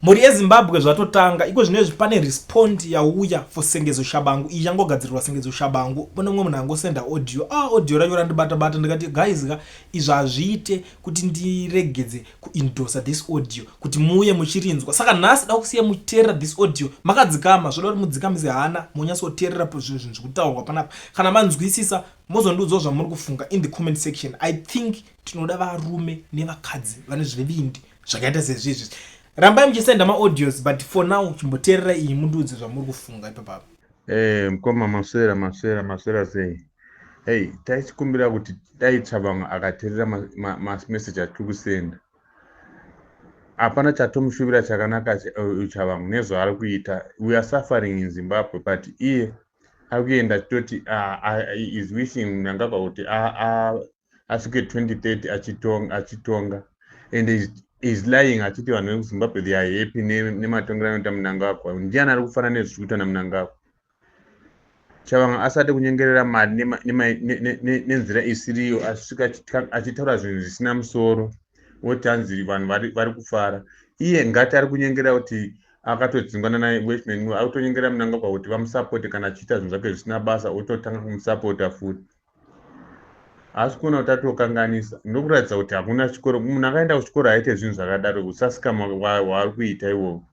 Mhuri yeZimbabwe, zvatotanga iko zvinezvi. Pane respond yauya for Sengezo Shabangu. Iyi yangogadzirirwa Sengezo Shabangu. Pane mumwe munhu angosenda audio. Ah, audio racho randibata-bata. Ndikati, "Guys ka, izvi hazviite kuti ndiregedze kuendorsa this audio kuti muuye muchirinzwa." Saka nhasi da kusiya muchiteerera this audio makadzikama. Zvoda kuti mudzikamise hana, munyatsoteerera zvinhu zviri kutaurwa panapa. Kana manzwisisa, mozondiudzawo zvamuri kufunga in the comment section. I think tinoda varume nevakadzi vane zvivindi zvakaita sezvizvi. Rambai muchisenda maaudios, but for now chimboteerera iyi, mundiudze zvamuri kufunga ipapapo. Mukoma, maswera, maswera, maswera sei? Hei, taichikumbira kuti dai Tshabangu akateerera mameseji atiri kusenda. Hapana chatomushuvira chakanaka Tshabangu nezvaari kuita. We are suffering in Zimbabwe, but iye ari kuenda achitoti is wishing Mnangagwa kuti asvike 2030 achitonga and is lying achiti vanhu vekuZimbabwe, they are happy nematongero anoita Mnangagwa. Ndiani ari kufana nezviri kuitwa naMnangagwa? Tshabangu asati kunyengerera mari nenzira isiriyo, asvika achitaura zvinhu zvisina musoro, woti hanzi vanhu vari kufara. Iye ngati ari kunyengerera kuti akatodzingwa nanaWelshman, ari kutonyengerera Mnangagwa kuti vamusapote. Kana achiita zvinhu zvake zvisina basa, ototanga kumusapota futi. Haasi kuona kuti atokanganisa? Ndokuratidza kuti hakuna chikoro. Munhu akaenda kuchikoro aite zvinhu zvakadaro. Usasikama hwaari kuita iwowo.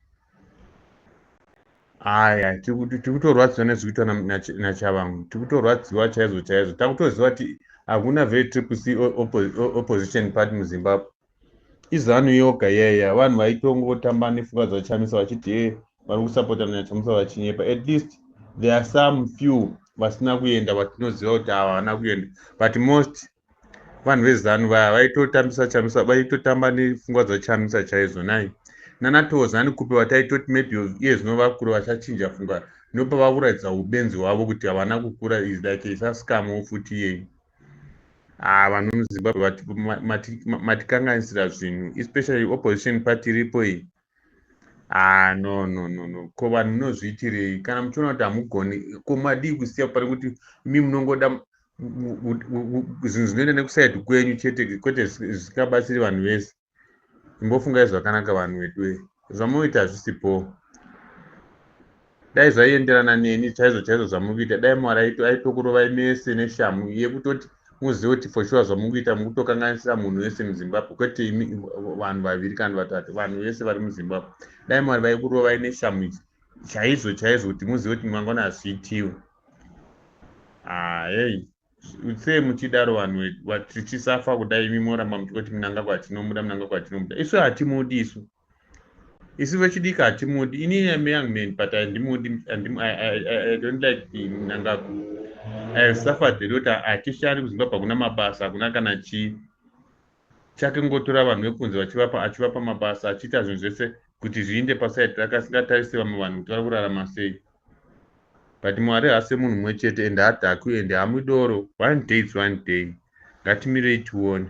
Aya, tiri kutorwadziwa nezviri kuitwa naTshabangu. Tiri kutorwadziwa chaizvo chaizvo. Takutoziva kuti hakuna very Triple C opposition party muZimbabwe. IZanu yoga iyaiya. Vanhu vaitongotamba nepfungwa dzaChamisa vachiti e vari kusapota naChamisa, vachinyepa. At least there are some few vasina kuenda vatinoziva kuti ava havana kuenda, but most vanhu veZanu vaya vaitotambisa Chamisa, vaitotamba nepfungwa dzaChamisa chaizvo. Nai nanaThokozani Khupe vataitoti maybe iye zvino vakura vachachinja pfungwa, ndopa vakuratidza ubenzi hwavo kuti havana kukura. Is like isaskamu futi iyei. Ha, vanhu muZimbabwe matikanganisira zvinhu, especially opposition party iripo iyi. Ha, no, no, no, no. Ko vanhu munozviitirei kana muchiona kuti hamugoni? Ko madii kusiya pane kuti imi munongoda zvinhu zvinoenda nekuside kwenyu chete, kwete zvisingabatsiri vanhu vese? Imbofungai zvakanaka, vanhu vedu. Zvamunoita hazvisipo. Dai zvaienderana neni chaizvo chaizvo zvamukuita, dai Mwari aitokurovai mese neshamu yekutoti muzive kuti for sure zvamukuita mukutokanganisira munhu wese muZimbabwe, kwete imi vanhu vaviri kana vatatu, vanhu vese vari muZimbabwe. Dai Mwari vaikurovai neshamu idzi chaizvo chaizvo kuti muzive kuti mangwana hazviitiwe. Hei, sei muchidaro, vanhu? Tichisafa kudai, imi moramba muchingoti Mnangagwa tinomuda, Mnangagwa tinomuda. Isu hatimudi. Isu vechidiki hatimudi. Inini am young man, but handimudi. I don't like Mnangagwa. I have suffered a lot. Hatishandi kuZimbabwe, hakuna mabasa, hakuna kana chii. Chake ngotora vanhu vekunze achivapa mabasa, achiita zvinhu zvese kuti zviinde paside rake, asingatarise vamwe vanhu kuti vari kurarama sei. But Mwari haasi munhu mumwe chete, ende hadhakwi, ende hamwi doro. One day is one day. Ngatimirei tione.